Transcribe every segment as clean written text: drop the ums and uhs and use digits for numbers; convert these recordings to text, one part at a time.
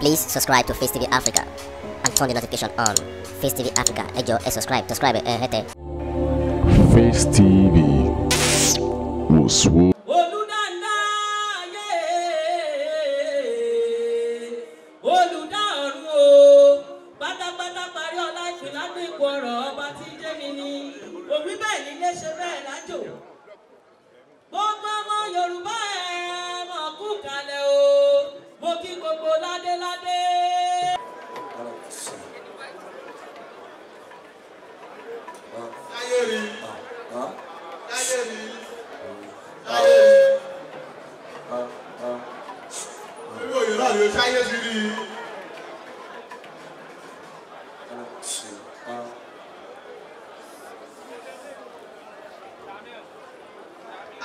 Please subscribe to Face TV Africa and turn the notification on. Face TV Africa, ẹ jọ̀ọ́ ẹ subscribe, subscribe ẹ hẹ́tẹ̀. Face TV wò sùn. Olùdáńdá ayé, olùdá ọ̀run o, pátápátá parí ọlá ìpìlá ní ipò ọ̀rọ̀ ọba tí jẹ́ mi ni òwí bẹ́ẹ̀ nílé ṣe bẹ́ẹ̀ lájò. Gbogbo ọmọ Yorùbá ẹ̀ mọ̀ kú kalẹ̀ o, mo kí gbogbo ládéládé. Táyé rí, táyé rí, táyé rí. Irú òye náà ni o ṣáyé sí rí.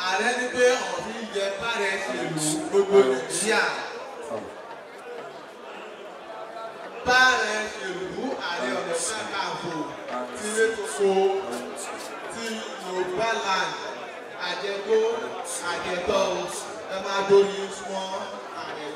Ààrẹ ní pé ọ̀fin yẹ bárẹ̀ ṣèlú gbogbo Nàìjíríà. Bárẹ̀ ṣèlú Ààrẹ Ọ̀nà Kakanfò ti létòkó ti Yorùbá land àjẹgbó àjẹtọ́ ẹ máa dórí súnmọ́ ààrẹ.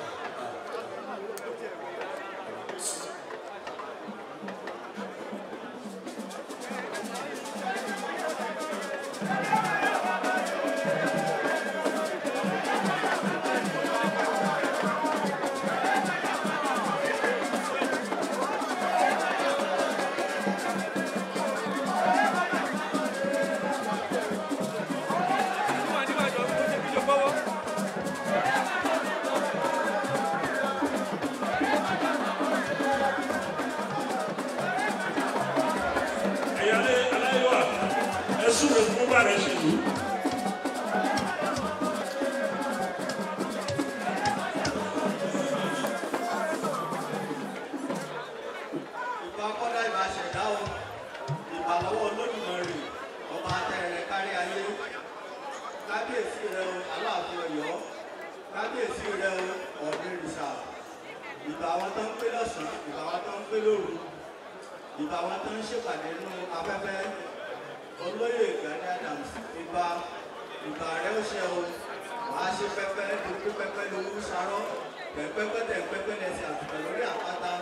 Ìbà kọ́dá ìbà ṣẹ̀dá o, ìbà lọ́wọ́ Olódùmarè, ọba atẹ́rẹrẹ kárí ayé. Kábíyèsí rẹ o, Aláàfin Ọ̀yọ́, kábíyèsí rẹ o, Ọ̀ọ̀nìrìṣà. Ìbà àwọn tó ń pé lọ́sàn-án, ìbà àwọn tó ń pé lóru, ìbà àwọn tó ń ṣèpàdé nínú afẹ́fẹ́. Olóyè Gani Adams, ìbà ìbà rẹ ó ṣe o, wàá ṣe pẹpẹ, torí pẹpẹ lowó sarọ́, pẹpẹpẹ tẹ pẹpẹ lẹsẹ àtùpà lórí àpáta.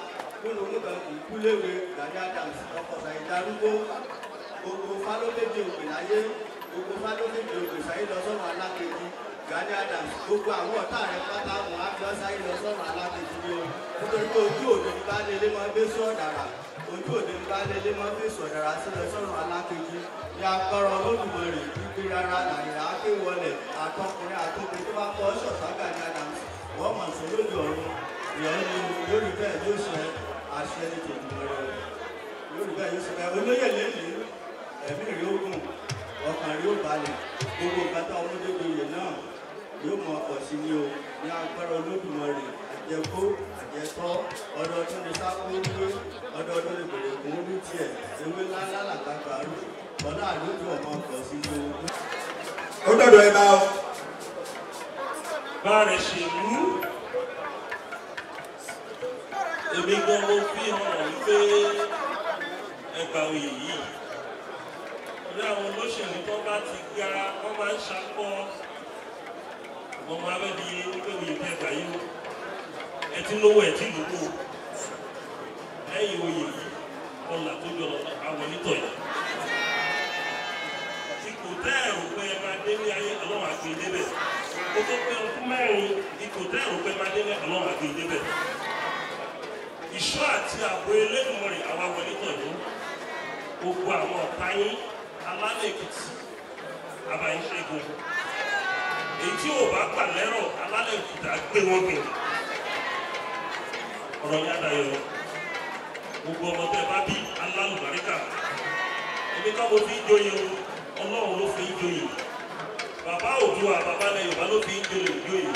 Olùkọ́ ìkúléwé Gani Adams ọkọ̀ ṣàìdarúgbó, gbogbo fálókéde ògbè láyé, gbogbo fálókéde ògbè sáyé lọ sọ́run alákejì. Gani Adams, gbogbo àwọn ọ̀tá rẹ̀ pátá wọn á fi ọ́ sáyé lọ sọ́run alákejì ni o, nítorí pé ojú òde ní bá lélẹ́ mọ́ gbé sọ̀dàrà, ojú òde ní bá lélẹ́ mọ́ gbé sọ̀dàrà sí lọ sọ́run alákejì. Ní agbára Olódùmarè gbígbé rárá làyìnrà ké wọlé àtọkùnrin àtọkùnrin tó bá kọ́ ṣọ̀tá Gani Adams wọ́n mọ̀ sí lójú ọ̀run ìyọ́nú lórí bẹ́ẹ̀ yóò ṣe àṣẹ ní tòdùmọ̀ rẹ̀ lórí bẹ́ẹ̀ yóò ṣe bẹ́ẹ̀. Olóyè lẹ́yìn ẹ̀mí rí ogun ọkàn rí ó balẹ̀, gbogbo nǹkan tó ọmọdébìnrin náà yóò mọ ọkọ̀ sí ni o ní agbára Olódùmarè. Àjẹkó àjẹtọ́ ọdọọdún ní sáfó wíwé, ọdọọdún ní bèrè kún orí tiẹ̀, ewé ńláńlá làgbàgbà rú ọlá àlójú ọmọ ọkọ̀ sí ni o. Ó dọ̀dọ̀ ẹ bá o. Bárẹ̀ ṣèlú èmi gan mo fi hàn wípé ẹgbà oyè yìí ní àwọn olóṣèlú tó bá ti ga wọ́n máa ń ṣakọ́ ọmọ abẹ́bí wípé oyè tẹ́ ẹgbà yìí o, ẹ ti lówó ẹ ti lówó lẹ́yìn oyè yìí ọ̀là tó jọ lọ àwọn onítọ̀ yìí tí kò tẹ́ ẹ̀rù pé ẹ máa dé ní ayé Ọlọ́run àgbè débẹ̀ kó tó pé ọdún mẹ́rin ikò tẹ́ ẹ̀rù pé ẹ máa dé ní Ọlọ́run àgbè débẹ̀. Ìṣọ́ àti ààbò Elédùmarè àwa wọlé tọ̀yún, gbogbo àwọn ọ̀tá yín alálẹ̀ Èkìtì àbáyín ṣẹ́gun, èyí tí ò bá gbà lẹ́rọ̀ alálẹ̀ Èkìtì á gbé wọn gbìn. Ọ̀rọ̀ yín adayọ̀, gbogbo ọmọ tẹ́ bá bí alálùbáríkà. Èmi kọ́ mo fi ń joyè o, Ọlọ́run ló fi ń joyè. Bàbá Oòduà bàbá ilẹ̀ Yorùbá ló fi ń joyè.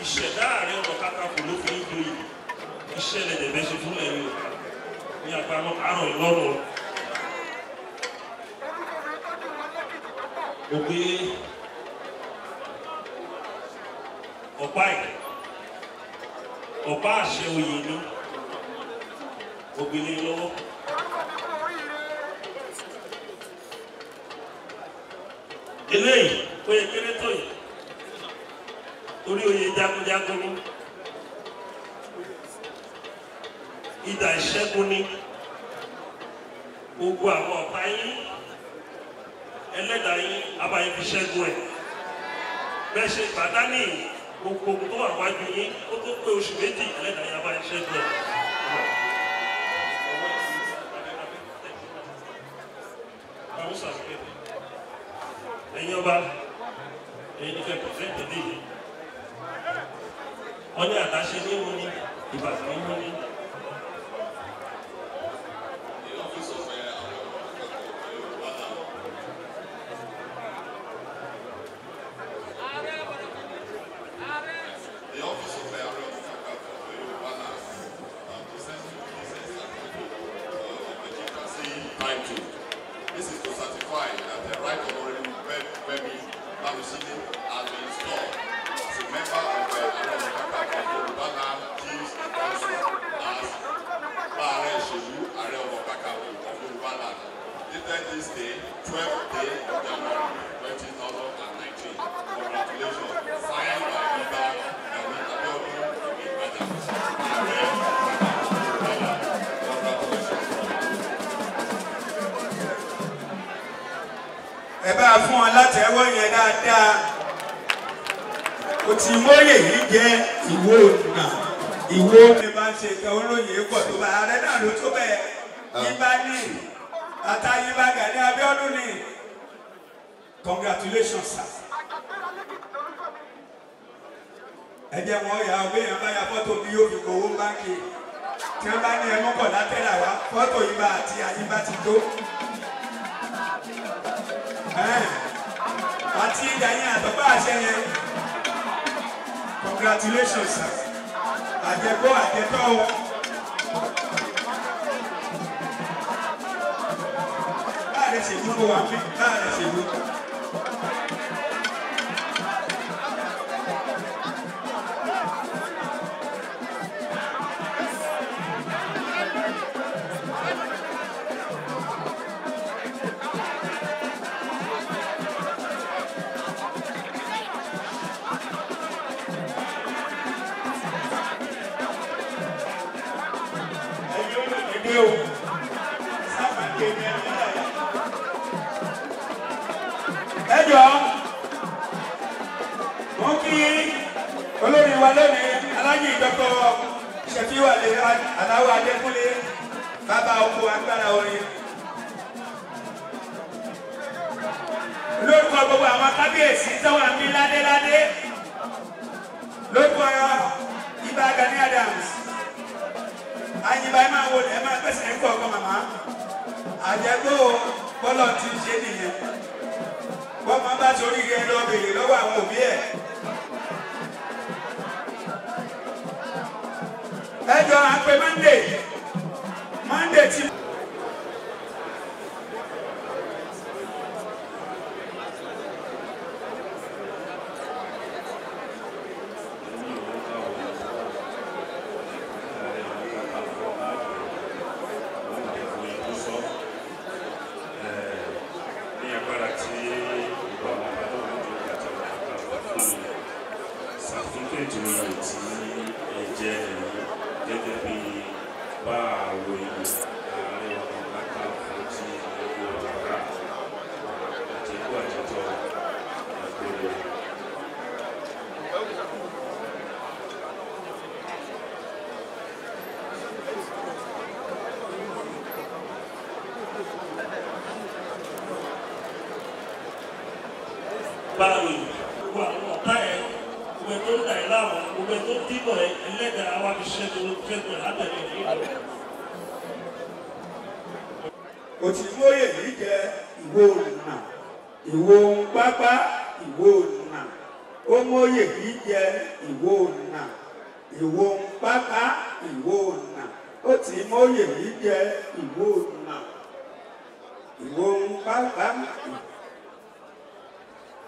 Ìṣẹ̀dá Ààrẹ Ọ̀nà Kakanfò ló fi ń joyè. Iṣẹ́ lẹ̀dẹ̀bẹ̀ ṣe fún ẹ̀rí o ní agbára àrùn ìlọ́run. Mo gbé ọ̀pá ẹ̀, ọ̀pá àṣẹ oyè mi, mo gbé lé lọ́wọ́. Eléyìí tó yẹ kéré tó yìí torí oyè jagunjagun ni. Idà ìṣẹ́gun ni. Gbogbo àwọn ọ̀tá yín, ẹlẹ́dàá yín, abayín fi ṣẹ́gun ẹ̀. Bẹ́ẹ̀ ṣe gbàdá ní gbogbo ogun tó wà wájú yín, ó tó pé oṣù 2, ẹlẹ́dàá yín abayín ṣẹ́gun ẹ̀. Ẹ̀yin ọba, ẹ̀yin ní kẹ́ pẹ̀sẹ̀ntì dé yìí. Wọ́n ní àdáṣe ní mú ní Ìbàdàn mú ní. The office of Ààrẹ Ọ̀nà Kakanfò Yorùbá Land. The office of Ààrẹ Ọ̀nà Kakanfò Yorùbá Land presents you this certificate of the chieftaincy title. This is to certify that the Right Honorable Femi Bamisile has been installed as a member of the Ààrẹ Ọ̀nà Kakanfò Yorùbá Land Chiefs Council as Ààrẹ Ìṣèlú Ààrẹ Ọ̀nà Kakanfò of Yorùbá Land. Dated this day, 12th day of January 2019. Congratulations. Signed by Ìbà Gani Abiodun Ige Adams. Ààrẹ Ọ̀nà Kakanfò Yorùbá Land. Congratulations. Ẹ bá fún ọ látẹ̀wọ́ yẹn dáadáa. O ti mọ́yè yìí jẹ́ ìwọ nà ìwọ. Mi máa ń ṣe ìtàn olóyè pọ̀ tó bá ààrẹ náà ló tó bẹ́ẹ̀. Yíba ní àtàyíba Gani Abiodun ní. Congratulations, sir. Ẹ jẹ́ wọn yà ọ béèyàn bá ya fọ́tò bí yóò fi gbowó báńkì. Tí wọ́n bá ní ẹmú kọ̀ látẹ̀lá wá, fọ́tò yíba àti àyíba ti tó. Àti ìdáyẹn àtọ́gbà àṣẹ yẹn. Congratulations, sir. Àjẹgbó àjẹtọ́ o. Báàrẹ̀ ṣèlú kó wà mí, báàrẹ̀ ṣèlú. Ẹ̀yin olùdíje o, sábà kéde ẹ̀ lọ́la. Ẹ jọ̀ọ́, mo kí olórin wa lónìí, Aláàjì Dr. Ṣẹ̀fíù Aláwọ̀ Adékúnlé, bàbá oko agbára orin. Lórúkọ gbogbo àwọn kábíyèsí tó wà ní ládéládé, lórúkọ Ìbà Gani Adams, àyìnbá ẹ máa wọlé, ẹ máa pèsè ń kọ ọkọ màmá. Àjẹgbó bọ́lọ̀ ti ṣe nìyẹn. Bọ́mọ bá torí rẹ lọ bèrè lọ́wọ́ àwọn òbí ẹ̀. Ẹ jọ à ń pe Monday, Monday ti. Ní agbára tí ìgbà wọn bá tó ń jẹ àti àwọn àgbà fún mi, sàfíkẹ́ẹ̀tì oyè tí ẹ jẹ ẹ̀yìn gẹ́gẹ́ bí bá àwọ̀ èèyàn Ààrẹ Ọ̀nà Kakanfò ti ilẹ̀ Yorùbá, àjẹkù àjẹtọ̀ ẹ̀kọ́ rẹ̀. Báwo gbogbo àwọn ọ̀tá ẹ̀, gbogbo ẹ̀ tó ń dà ẹ́ láàmú, gbogbo ẹ̀ tó ń dìbò ẹ̀, ẹlẹ́dàá wa fi ṣẹ́gun ṣẹ́gun ẹ̀ látẹ̀lé ìlú. O ti mọ́yè yìí jẹ́ ìwọ nà, ìwọ ń pápá, ìwọ nà. Ó mọ́yè yìí jẹ́ ìwọ nà, ìwọ ń pápá, ìwọ nà. Ó ti mọ́yè yìí jẹ́ ìwọ nà, ìwọ ń pápá.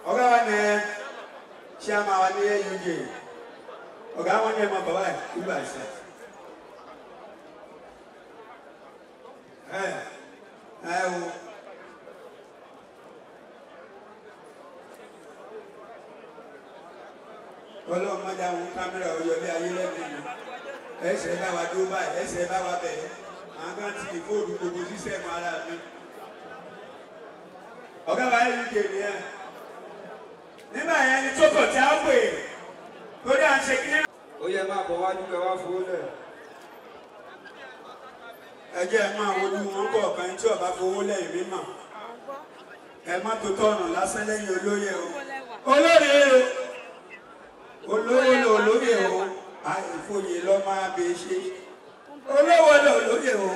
Ọ̀gá wa ní chairman wa ní AUJ, ọ̀gá wọn ní ẹ̀mọ bàbá ẹ̀ ìlú àṣẹ. Ẹ ẹ o. Ọlọ́run má dá àwọn kámẹ́rà ọyọlé ayé lẹ́nu mi. Ẹsẹ̀ bá wa dúró báyìí, ẹsẹ̀ bá wa bẹ̀rẹ̀. Àwọn kan ti lè fóònù gbogbo sísẹ̀mù ara mi. Ọ̀gá wa yìí kè ní ẹ̀. Nígbà yẹn ni tó kọ̀ tí a ń pè lórí à ń ṣe kí ní. Ó yẹ máa bọ̀ wájú kẹ wá fowó lẹ̀. Ẹ jẹ́ ẹ máa wojú wọn kọ̀ọ̀kan tí ọba fowó lẹ́yìn mímọ̀. Ẹ má tó tọ̀nà lásán lẹ́yìn olóyè o. Olóyè o. Olówó lò lóyè o. Àìfòyè lọ máa bẹ ṣe. Olówó lò lóyè o.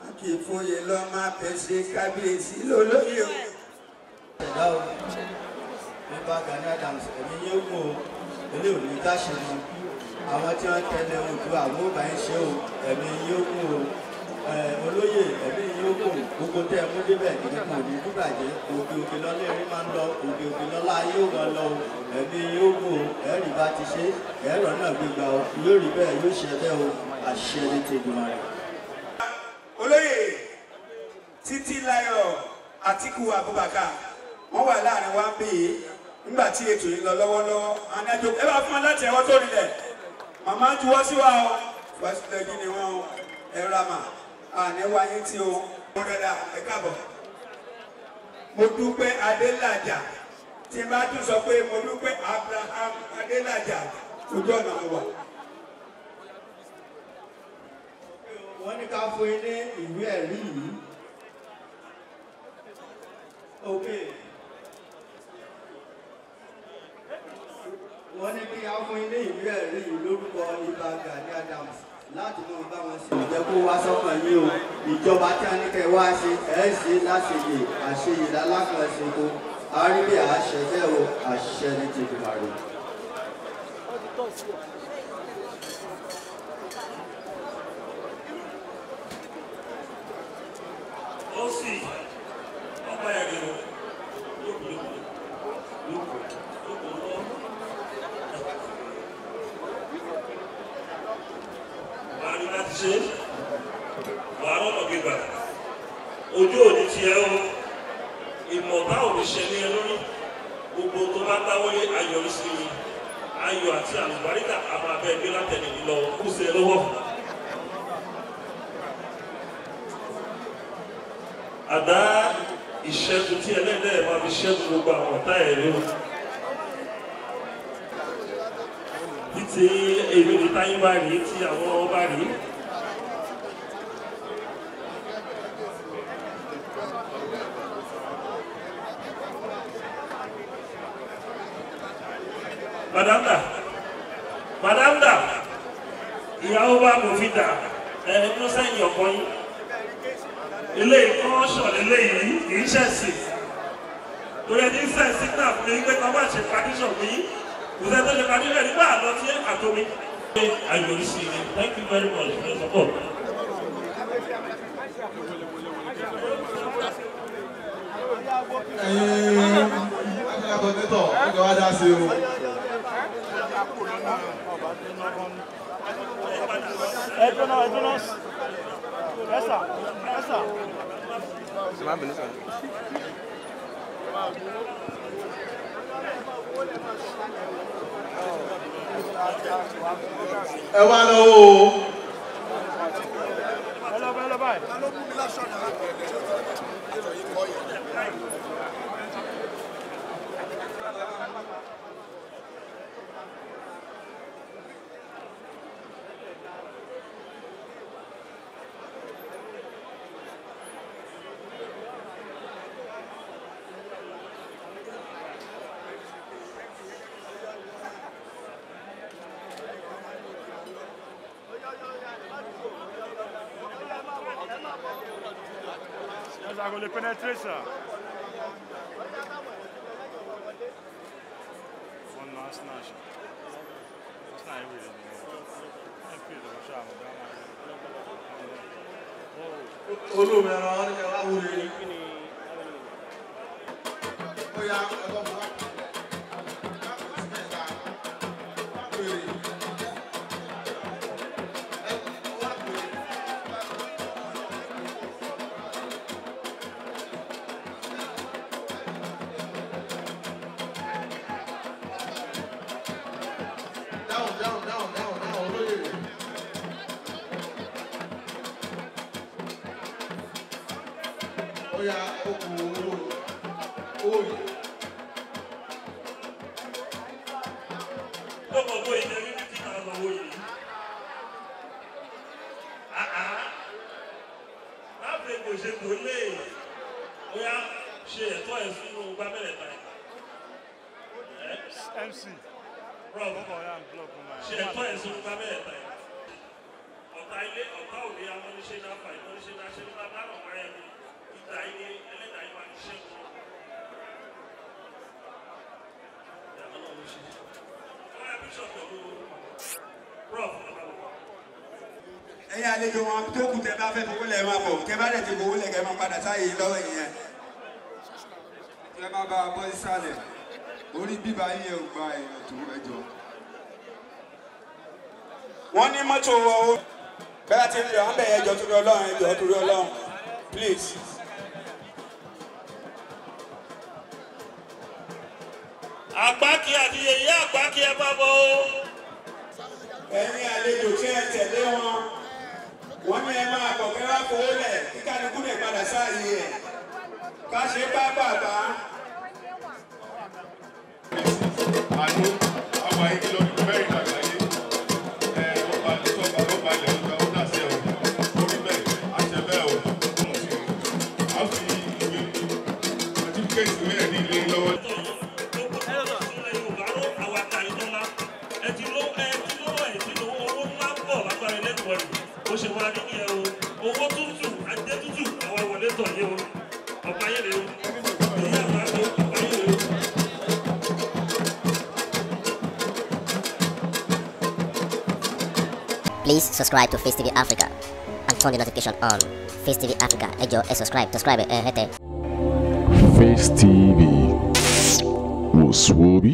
Àkìfòyè lọ máa bẹ ṣe kábíyèsí lólóyè o. Ẹ̀dá o, nípa Gani Adams, ẹ̀mí yóò gùn o, ilé òní ká ṣe ni. Àwọn tí wọ́n tẹ̀lé Oòduà àwọn ò bá ń ṣe o, ẹ̀mí yóò gùn o. Olóyè ẹ̀mí yóò gùn, gbogbo tẹ́ ẹ mú débẹ̀ nìkan ní dúbàjẹ́, òkè òkè lọ́lé erin máa ń lọ, òkè òkè lọ́lá yóò máa lọ o, ẹ̀mí yóò gùn o, ẹ̀rí bá ti ṣe, ẹ̀rọ náà gbégbá o, yóò rí bẹ́ẹ̀ yóò ṣe bẹ́ẹ̀ o, àṣẹ ní tègbọ̀n rẹ̀. Olóyè Títílayọ̀ Àtíkù Abubakar wọ́n wà láàrin wa ń bì í nígbà tí ètò yìí lọ lọ́wọ́lọ́wọ́. Anájọ ẹ bá fún wọn láti ẹwọ́ tó rinlẹ̀. Màmá ń juwọ́ sí wa o, fásitì ni wọ́n o, ẹ ra mà, àní wáyé tí o. Mo rẹ̀dà ẹ káàbọ̀. Mo dúpẹ́ Adélàjà tí n bá tún sọ pé mo dúpẹ́ Abraham Adélàjà ojú ọ̀nà mo wà. Wọ́n ní ká fún yín ní ìwé ẹ̀rí yìí. Okay. Wọ́n ní kí á fún yín ní ìwé ẹ̀rí yìí lórúkọ Ìbà Gani Adams láti mọ bá wọn ṣe. Ìjẹ́ kó wá sọ́kàn yín o, ìjọba tí a ní kẹ́ wá ṣe ẹ̀ ṣe láṣeyè àṣeyè lálákànṣe kó àríbí àṣẹ bẹ́ẹ̀ o, àṣẹ ní ti Èdùmàrè. Ó sì ọba ẹ̀rí o, lóko lóko lóko lóko lọ. Wàá rí láti ṣe, wàá rọ̀nà gbígbà, ojú òní ti ẹ o, ìmọ̀ta ò ní ṣe ní ẹ lórí, gbogbo tó bá dáwọ́lé ayọ̀rí sí i, ayọ̀ àti àlùbáríkà a máa bẹ́ẹ̀ gbé látẹ̀lé lọ kú sí ẹ lọ́wọ́. Àdá ìṣẹ́gun tí ẹlẹ́dẹ̀ máa fi ṣẹ́gun gbogbo àwọn ọ̀tá ẹ̀ rí o. Títí èmi ní táyé bá rí tí àwọn ọba rí. Madam da, Madam da, ìyàwó bá mo fi dà ẹ̀ ń sẹ́yìn ọkọ yín. Ilé ìkọ́ṣọ̀ lélẹ́yìí kì í ṣẹ̀sìn. Torí ẹni sẹ̀sìn náà fún mi pé kọ́ bá ṣe tradition mi, kò sẹ́ni tó ṣe tradition nígbà lọ sí àtomi. Ayọ̀rísí ni, thank you very much for your support. Ẹ̀yin akẹ́kọ̀ọ́ ọjọ́ wa dá sí o. Ẹ jóná, ẹ jóná. Ẹ sà, ẹ sà. Ẹ wá lọ o. Ẹ lọ bá, ẹ lọ báyìí. Ça va pénétrer ça. Olómi ẹran wọn ní kẹ wá wúre. Ó yá ẹgbọ́n fún wa. Down, down, down, down, down, olóyè. Bóyá ó kù owó owó yìí. Lọ́kọ̀ owó yìí ní 50,000 owó yìí. Láàbùrẹ̀ kò ṣe kò lè bóyá ṣe ẹ̀tọ́ ẹ̀ sínú gbábẹ́rẹ̀ báyìí. MC. Rob, ṣe ẹ̀tọ́ ẹ̀ sínú gbábẹ́rẹ̀ báyìí. Ọ̀tá ilé ọ̀tá òde amọ́níṣẹ́ náà fà ìmọ̀níṣẹ́ náà ṣe nípa bá ọ̀pá ẹ̀ ní ìta ilé ẹlẹ́dàá yìí máa ń ṣe kú. Ẹ̀yin àlejò wọn tó kù tẹ́ bá fẹ́ fowó lẹ̀ máa bọ̀ tẹ́ bá dẹ̀ ti fowó lẹ̀ kẹ́ máa padà sáyé lọ́wọ́ ìyẹn. Ẹ má bá a bọ́ sísàlẹ̀ orí bíbá yín ẹ ò gba èèyàn tó ẹjọ́. Wọ́n ní mọ́tò wọ o bẹ́ẹ̀ ti ń lọ à ń bẹ̀ ẹjọ́ torí Ọlọ́run ẹjọ́ torí Ọlọ́run please. Àgbákí àti yèyé àgbákí ẹ bá bọ̀ o. Ẹ̀yin àlejò tí ẹ tẹ̀lé wọn wọ́n ní ẹ máa bọ̀ kẹ́ wá fowó lẹ̀ kí kálukú lè padà sáàyè ẹ̀ ká ṣe pápápá. Àánú àwọn ayé lọ́dún mẹ́rin àgbáyé ẹ ọba tọ́ba lọ́ba ilẹ̀ ọjà ó dàsẹ́ o orí bẹ́ẹ̀ àṣẹ bẹ́ẹ̀ o a fi ìwé certificate ìwé ẹ̀rí ilé lọ́wọ́. Ó ṣe wá níní ẹ o owó tútù ajé tútù àwọn ìwọlé tọ̀ yé o ọ̀pá yé lè o èyí àgbà tó ọ̀pá yé lè o. Please subscribe to Face TV Africa and turn the notification on. Face TV Africa, ẹ jọ̀ọ́ ẹ subscribe, subscribe ẹ hẹ́tẹ̀. Face TV was Swoby.